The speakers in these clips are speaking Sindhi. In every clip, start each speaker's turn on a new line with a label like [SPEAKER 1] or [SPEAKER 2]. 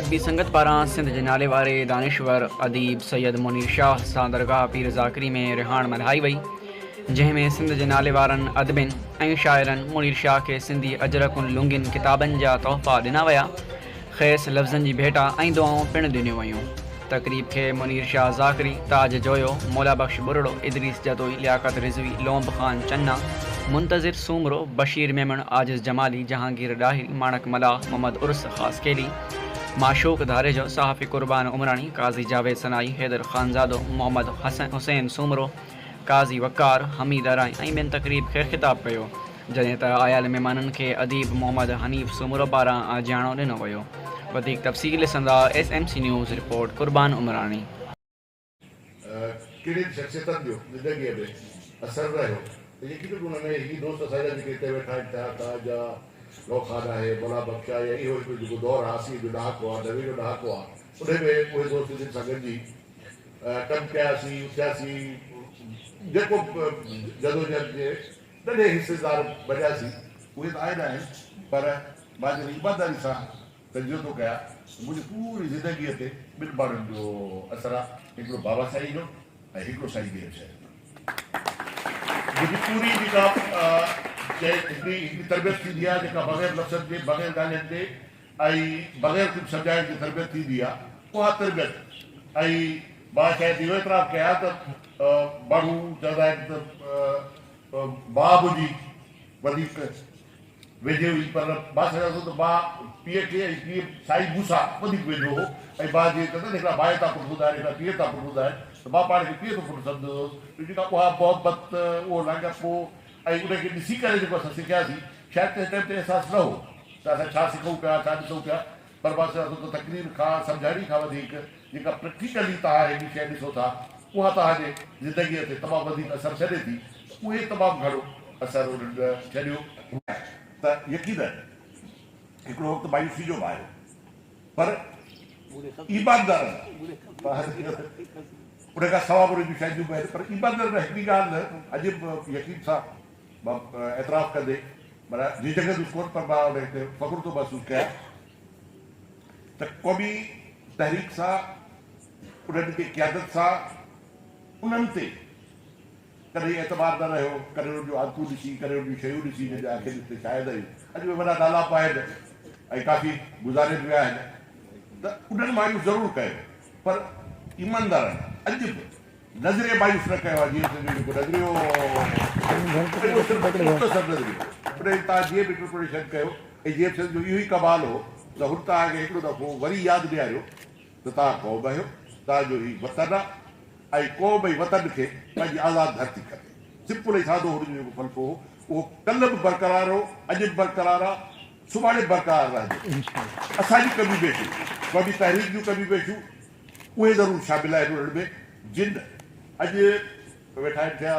[SPEAKER 1] ادبي سنگت پاران سنڌ جي ناليواري دانشور اديب سيد منير شاهه سان درگاهه پير ذاڪري ۾ رهاڻ ملهائي وئي، جنهن ۾ سنڌ جي ناليوارن ادبين ۽ شاعرن منير شاهه کي سنڌي اجرڪن لونگين ڪتابن جا تحفا ڏنا ويا، کيس لفظن جي ڀيٽا ۽ دعائون پڻ ڏنيون ويون. تقريب کي منير شاهه ذاڪري، تاج جويو، مولا بخش ٻرڙو، ادريس جتوئي، لياقت رضوي، لونب خان چنا، منتظر سومرو، بشير ميمڻ، عاجز جمالي، جهانگير ڏاهري، ماڻڪ ملاح، محمد عرس خاصخيلي، معشوق ڌاريجو، صحافي قربان عمراڻي، قاضي جاويد سنائي، حيدر خانزادو، محمد حسين سومرو، قاضي وقار، حميد ارائين ۽ ٻين تقريب کي خطاب ڪيو. جڏهن ته آيل مهمانن کي اديب محمد حنيف سومرو پاران آجياڻو ڏنو ويو. وڌيڪ تفصيل ڏسندا S M C news report Qurban Umrani.
[SPEAKER 2] ڪهڙين شخصيتن جو زندگيء ۾ اثر رهيو ته يقينن ان ۾ هي دوست اسان جا جيڪي هتي ويٺا آهن ٿيا تاج آ، لوخان آهي، مولا بخش آهي يا اهو هڪڙو جيڪو دور آ اسيء جو ڏهاڪو آ، نوي جو ڏهاڪو آ انهي ۾ اهي دوست جن سان گڏجي ڪم ڪياسين، اٿياسين جيڪو به جدوجهد جي ننڍي حصيدار بڻياسين، اهي ته آهن آهن پر مان جڏهن ايمانداري سان تجزيو ٿو ڪيان ته منهنجي پوري زندگيء تي ٻن ماڻهن جو اثر آهي، هڪڙو بابا سائين جو ۽ هڪڙو سائين مير شهر جو. منهنجي پوري جيڪا هڪڙي هڪڙي تربيت ٿيندي آهي جيڪا بغير لفظن جي، بغير ڳالهين جي ۽ بغير ڪجهه سمجهائڻ جي تربيت ٿيندي آهي، اها تربيت ۽ مان شايد اهو اعتراف ڪيان ته ماڻهو چوندا آهن ته ماء منهنجي وڌيڪ ويجهي هئي پر مان سمجهان ٿو ته ماء پيء کي ۽ پيء سائين مون سان وڌيڪ ويجهو هو ۽ ماء جيئن چوندا آهن هڪڙا ماء تان پٽ هوندا آهن هڪڙا پيء تان پٽ هوندا آهن ته مان پاڻ کي پيء جو پٽ سمجهندو هوس ڇو جيڪا اها محبت اهو لاڳاپو ۽ ان کي ڏسي ڪري جيڪو اسان سکياسين شايد تنهن ٽائيم تي احساس نه هو ته اسان ڇا سکون پيا ڇا ڏسون پيا پر مان سمجهان ٿو ته تقرير کان سمجهاڻي کان وڌيڪ جيڪا پريڪٽيڪلي توهان هڪڙي شيء ڏسو ٿا اها توهان جي زندگيء تي تمام وڌيڪ اثر ڇڏي ٿي ته اهي تمام گهڻو اثر انهن ڇڏيو. ته يقينن هڪڙو وقت مايوسي جو به آيو پر ايماندارن ان کان سوا به انهن جون شاهديون به آهن پر ايماندارن هڪڙي ڳالهه اڄ به يقين سان مان اعتراف ڪندي معنيٰ جهجهڪندس ڪونه پر مان ان تي فخر ٿو محسوس ڪيان ته قومي تحريڪ سان انهن جي قيادت سان انهن تي ڪڏهن اعتبار نه رهيو، ڪڏهن انهن جون عادتون ڏسي، ڪڏهن انهن جون شيون ڏسي جن جا آخر تي شاهد آهيون. اڄ اهي وڏا نالا به آهن ۽ ڪافي گذاري به ويا آهن ته انهن مايوس ضرور ڪيو پر ايماندارانه اڄ به نظريي مايوس نه ڪيو آهي جيئن سنڌ جو جيڪو نظريو اهو صرف مختصر نظريو ان جي توهان جيئن به انٽرپريٽيشن ڪيو ۽ جي ايم سيد جو اهو ئي ڪمال هو ته هن توهان کي هڪڙو دفعو وري ياد ڏياريو ته توهان قوم آهيو، توهان جو هي وطن آهي ۽ قوم ۽ وطن کي پنهنجي آزاد ڌرتي کپي. سمپل ۽ سادو هن جو جيڪو فلسفو هو اهو ڪلهه به برقرار هو، اڄ به برقرار آهي، سڀاڻي به برقرار رهندو. اسان جون ڪميون پيشيون، قومي تحريڪ جون ڪميون پيشيون اهي ضرور شامل آهن انهن ۾ جن اڄ ويٺا آهن ٿيا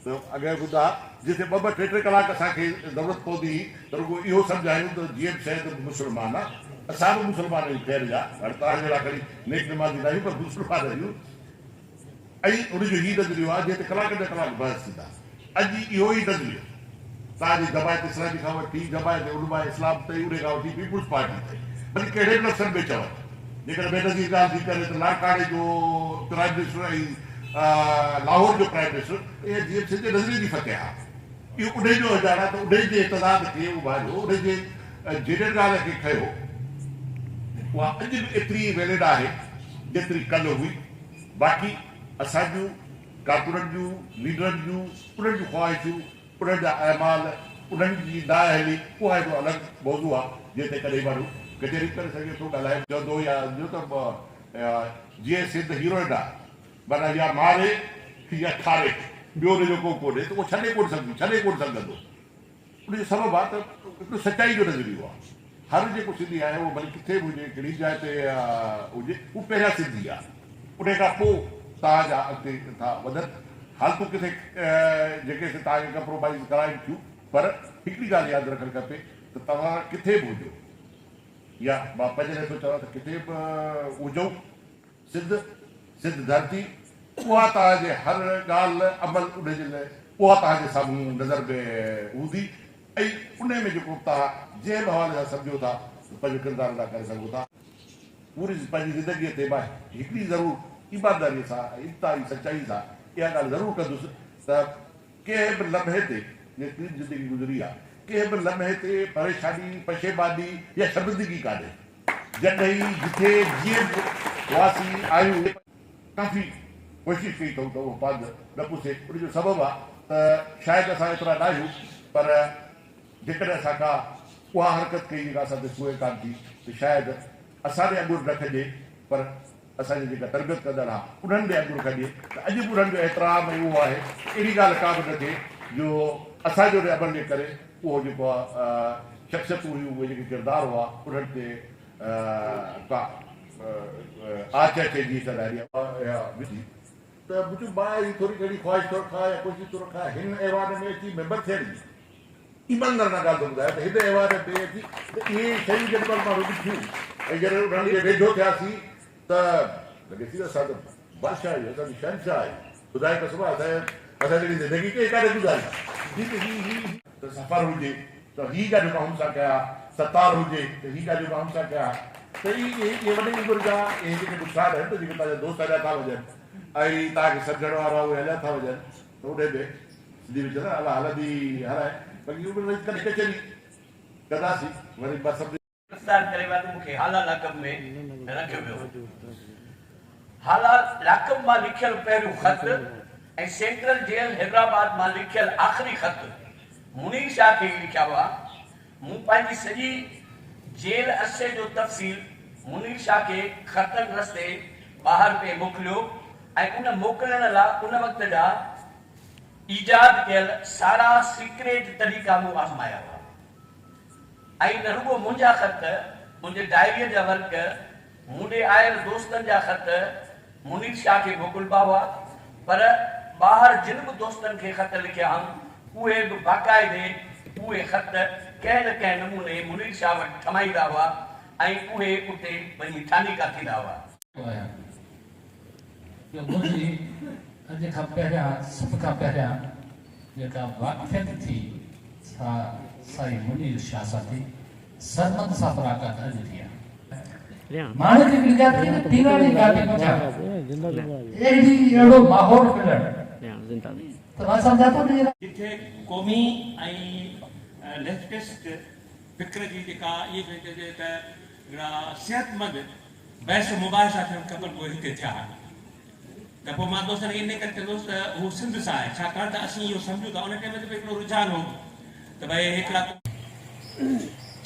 [SPEAKER 2] ته اڳي ٻڌا جتي ٻه ٻه ٽي ٽي ڪلاڪ اسان کي ضرورت پوندي هئي ته رڳو اهو سمجهايون ته جي ايم سيد به مسلمان آ اسان به مسلمان آهيون خير جا هاڻي توهان جهڙا کڻي نيڪ نمازي نه آهيون پر مسلمان آهيون ۽ ان جو هي نظريو آ جنهن تي ڪلاڪن جا ڪلاڪ بحث ٿيندا اڄ اهو ئي نظريو توهان جي جماعت اسلامي کان وٺي جماعت علماء اسلام تائين انهي کان وٺي پيپلز پارٽي تائين ڀلي ڪهڙي به لفظن ۾ چون جيڪڏهن بينظير ڳالهه ٿي ڪري ته لاڙڪاڻي جو پرائم منسٽر ۽ لاهور جو پرائم منسٽر ته اها جي ايم سيد جي نظريي جي فتح آهي اهو انهي جو اهڃاڻ آهي ته انهي جي تضاد کي اڀاريو انهي جي جينين ڳالهه کي کنيو اها اڄ به ايتري ئي ويلڊ آهي جيتري ڪلهه هئي باقي اسان جون ڪارڪنن جون ليڊرن جون انهن جون خواهشون انهن جا اعمال، انهن جي نااهلي، اها هڪڙو الڳ موضوع آهي، جنهن تي ڪڏهن ماڻهو ڪچهري به ڪري سگهي ٿو، ڳالهائي به چوندو يا جو ته جيئي سنڌ هيروئن آهي، معنيٰ يا ماري يا کاري، ٻيو ان جو ڪو ڪونهي ته اهو ڇڏي ڪونه سگهندي، ڇڏي ڪونه سگهندو. ان جو سبب آهي ته هڪڙو سچائي جو نظريو آهي. هر جيڪو سنڌي آهي اهو ڀلي ڪٿي به هجي، ڪهڙي به جاء تي هجي، هو پهريان سنڌي آهي. انهي کان پوء توهان جا اڳتي ٿا وڌن. حالتون ڪٿي جيڪي سي توهان کي ڪمپرومائيز ڪرائين ٿيون پر هڪڙي ڳالهه ياد رکڻ کپي ته توهان ڪٿي به هجو يا مان پنهنجي لاء ٿو چوان ته ڪٿي به هجون، سنڌ، سنڌ ڌرتي، اها توهان جي هر ڳالهه، عمل انهي جي لاء اها توهان جي سامهون نظر ۾ هوندي ۽ انهي ۾ جيڪو به توهان جنهن به حوالي سان سمجهو ٿا ته پنهنجو ڪردار ادا ڪري سگهو ٿا. پوري پنهنجي زندگيء تي مان هڪڙي ضرور ايمانداريء سان ۽ انتهائي سچائي سان اها ڳالهه ضرور ڪندس ته ڪنهن به لمحي تي جيتري به زندگي گذري آهي، ڪنهن به لمحي تي پريشاني، پشيماني يا شرمندگي ڪانهي. جڏهن جٿي جيئن به هئاسين، آهيون. ڪافي ڪوشش ڪئي اٿئون ته اهو پنڌ نه پسي. ان جو سبب آهي ته شايد اسان ايترا ناهيون پر جيڪڏهن اسان ڪا اها حرڪت ڪئي جيڪا اسان تي سونهين ڪانه ٿي ته شايد اسان ڏي اڱر نه کڄي پر اسان جي جيڪا تربيت ڪندڙ ها انهن ڏي اڱر کڄي ته اڄ به انهن جو احترام ۽ اهو آهي ته اهڙي ڳالهه ڪا به نه ٿئي جو اسان جي ان عمل جي ڪري اهو جيڪو شخصيتون هيون اهي جيڪي ڪردار هئا انهن تي ڪا آچ اچي جي ته ڏاڍي ته منهنجو مان هي ٿوري گهڻي خواهش ٿو رکان يا ڪوشش ٿو رکان هن ايوان ۾ اچي ميمبر ٿيڻ جي. ايماندار سان ڳالهه ٿو ٻڌايان ته هن ايوان ۾ اچي ته اهي شيون جڏهن مهل ماڻهو ڏٺيون ۽ جڏهن انهن جي ويجهو ٿياسين ته لڳي ٿي ته اسان ته بادشاهه آهيون، اسان ته شهنشاهه آهيون، خدا جي قسم آهي اسان اسان جهڙي زندگي ڪنهن ڪانه گذاري. هي ته هي هي هي ته سفر هجي ته هي ڳالهيون مان هن سان ڪيا، ستار هجي ته هي ڳالهيون مان هن سان ڪيا ته هي اهي وڏي عمر جا اهي جيڪي نقصان آهن ته جيڪي توهان جا دوست هليا ٿا وڃن ۽ توهان کي سمجهڻ وارا اهي هليا ٿا وڃن ته انهي ۾ سنڌي ۾ چوندا آهن الله هلندي هلائي باقي عمر رهي ڪڏهن ڪچهري ڪنداسين وري مان سمجهي.
[SPEAKER 3] گرفتار ڪري بعد مون کي هالا لاڪپ ۾ رکيو ويو. هالا لاڪپ مان لکيل پهريون خط ۽ سينٽرل جيل حيدرآباد مان لکيل آخري خط منير شاهه کي ئي لکيا هئا. مون پنهنجي سڄي جيل عرصي جو تفصيل منير شاهه کي خطن رستي ٻاهر پئي موڪليو ۽ ان موڪلڻ لا ان وقت جا ايجاد ڪيل سارا سيڪريٽ طريقا مون آزمايا هئا ۽ نه رڳو منهنجا خط، منهنجي ڊائريء جا ورق، مون ڏي آيل دوستن جا خط منير شاهه کي موڪلبا هئا، پر ٻاهر جن به دوستن کي خط لکيا هئم، اهي به باقاعدي اهي خط ڪنهن نه ڪنهن نموني منير شاهه وٽ ٺمائيندا هئا ۽ اهي اتي وڃي ٿانيڪا ٿيندا هئا.
[SPEAKER 4] آهيان جو منهنجي اڄ کان پهريان سڀ کان پهريان جيڪا واقفيت ٿي سا سائين منير شاهه سان ٿي. سرمد سان ملاقات اڄ ٿي آهي. ماڻهن کي هڪڙي ڳالهه ٿي ته پيراڻي گاڏي منجهان اهڙي اهڙو ماحول ملڻ ته مان سمجهان ٿو ته.
[SPEAKER 5] جتي قومي ۽ ليفٽسٽ فڪر جي جيڪا ائين کڻي چئجي ته هڪڙا صحتمند بحث مباحثا ٿيڻ کپن اهي هتي ٿيا آهن ته پوء مان دوستن کي انهي ڪري چوندس ته هو سنڌ سان آهي ڇاڪاڻ ته اسين اهو سمجهون ٿا ان ٽيم تي به هڪڙو رجحان هو ته ڀئي هڪڙا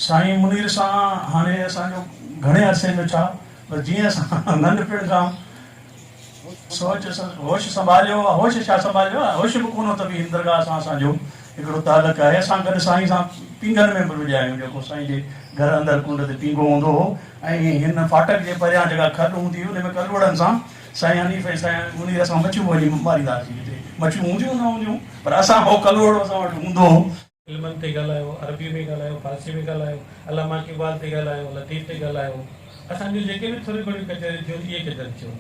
[SPEAKER 6] سائين منير سان هاڻي اسان جو گهڻي عرصي ۾ ڇا پر جيئن اسان ننڍپڻ کان سوچ هوش سنڀاليو آ هوش ڇا سنڀاليو آ هوش به ڪونه ته به هن درگاهه سان اسان جو هڪڙو تعلق آهي اسان گڏ سائين سان پينگهن ۾ به رڄيا آهيون جيڪو سائين جي گهر اندر ڪنڊ تي پينگهو هوندو هو ۽ هن ڦاٽڪ جي پريان جيڪا کڏ هوندي هئي ان ۾ ڪلوڙن سان سائين حنيف ۽ سائين منير اسان مڇيون به وڃي ماريندا هئاسين جتي مڇيون هونديون نه هونديون پر اسان هو ڪلوڙو اسان وٽ هوندو هو.
[SPEAKER 7] علمن تي ڳالهايو، عربي ۾ ڳالهايو، فارسي ۾ ڳالهايو، علامه اقبال تي ڳالهايو، لطيف تي ڳالهايو. اسان جون جيڪي به ٿوريون گهڻيون ڪچهريون ٿيون اهي ڪچهريون ٿيون.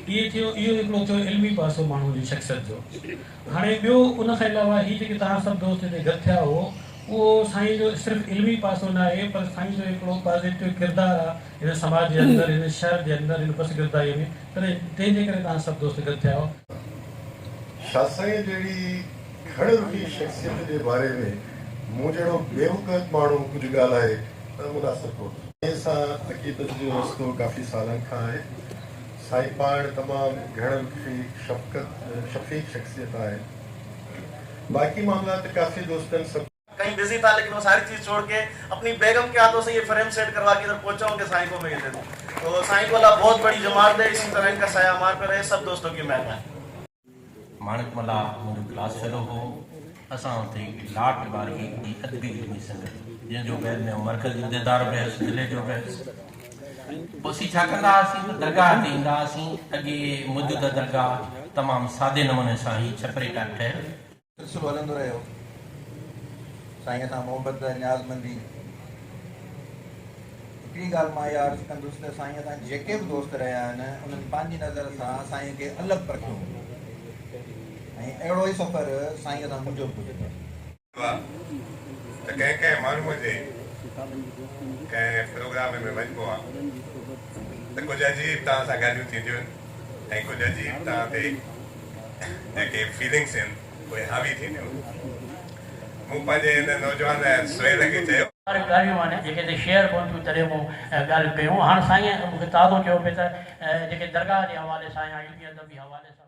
[SPEAKER 7] اهي ٿيو اهو هڪڙو ٿيو علمي پاسو ماڻهو جي شخصيت جو. هاڻي ٻيو ان کان علاوه هي جيڪي توهان سڀ دوست هتي گڏ ٿيا هئو اهو سائين جو صرف علمي پاسو ناهي پر سائين جو هڪڙو پازيٽو ڪردار آ هن سماج جي اندر هن شهر جي اندر هن پسگردائي ۾ تڏهن تنهن جي ڪري توهان سڀ دوست گڏ ٿيا آهيو.
[SPEAKER 8] شاهه سائين جهڙي گهڻ رخي شخصيت جي باري ۾ مون جهڙو بيوقعت ماڻهو ڪجهه ڳالهائي ته مناسب ڪونه. سائين سان عقيدت جو رستو ڪافي سالن کان آهي. سائين پاڻ تمام گهڻ رخي شفقت شفيق شخصيت آهي. باقي معاملا ته ڪافي دوستن سڀ.
[SPEAKER 9] कहीं बिजी था लेकिन वो सारी चीज छोड़ के अपनी बेगम के हाथों से ये फ्रेम सेट करवा के इधर पहुंचा हूं कि साईं को मैं ये दे दूं तो साईं को अल्लाह बहुत बड़ी जमात दे इसी तरह इनका साया हमारे पे रहे सब दोस्तों की मेहरबानी।
[SPEAKER 10] ماڻڪ ملاح منهنجو ڪلاس فيلو هو. اسان اتي هڪڙي لاٽ ٻاري هڪڙي ادبي علمي سنگت جنهن جو بعد ۾ آئون مرڪزي عهديدار به هيس ضلعي جو به هيس. پوء اسين ڇا ڪندا هئاسين ته درگاهه تي ايندا هئاسين. اڳي موجوده درگاهه تمام سادي نموني سان هئي ڇپري ٽائيپ ٺهيل.
[SPEAKER 11] سلسلو هلندو رهيو. سائينء سان محبت، نيازمندي. هڪڙي ڳالهه مان اها عرض ڪندس ته سائينء سان جيڪي به دوست رهيا آهن، انهن پنهنجي نظر سان سائينء کي الڳ پرکيو هوندو ۽ اهڙو ئي سفر سائينء سان منهنجو به گذريو.
[SPEAKER 12] ته ڪنهن ڪنهن ماڻهوء جي ڪنهن پروگرام ۾ وڃبو آ ته ڪجهه عجيب توهان سان ڳالهيون ٿينديون آهن ۽ ڪجهه عجيب توهان تي جيڪي فيلنگس آهن اهي حاوي ٿينديون آهن. مون پنهنجي هن نوجوان سهيل کي چيو.
[SPEAKER 13] واريون ڳالهيون آهن جيڪي هتي شيئر ڪونه ٿيون تڏهن مون ڳالهيون ڪيون. هاڻ سائين مون کي تازو چيو پئي ته جيڪي درگاهه جي حوالي سان يا علمي ادبي حوالي سان.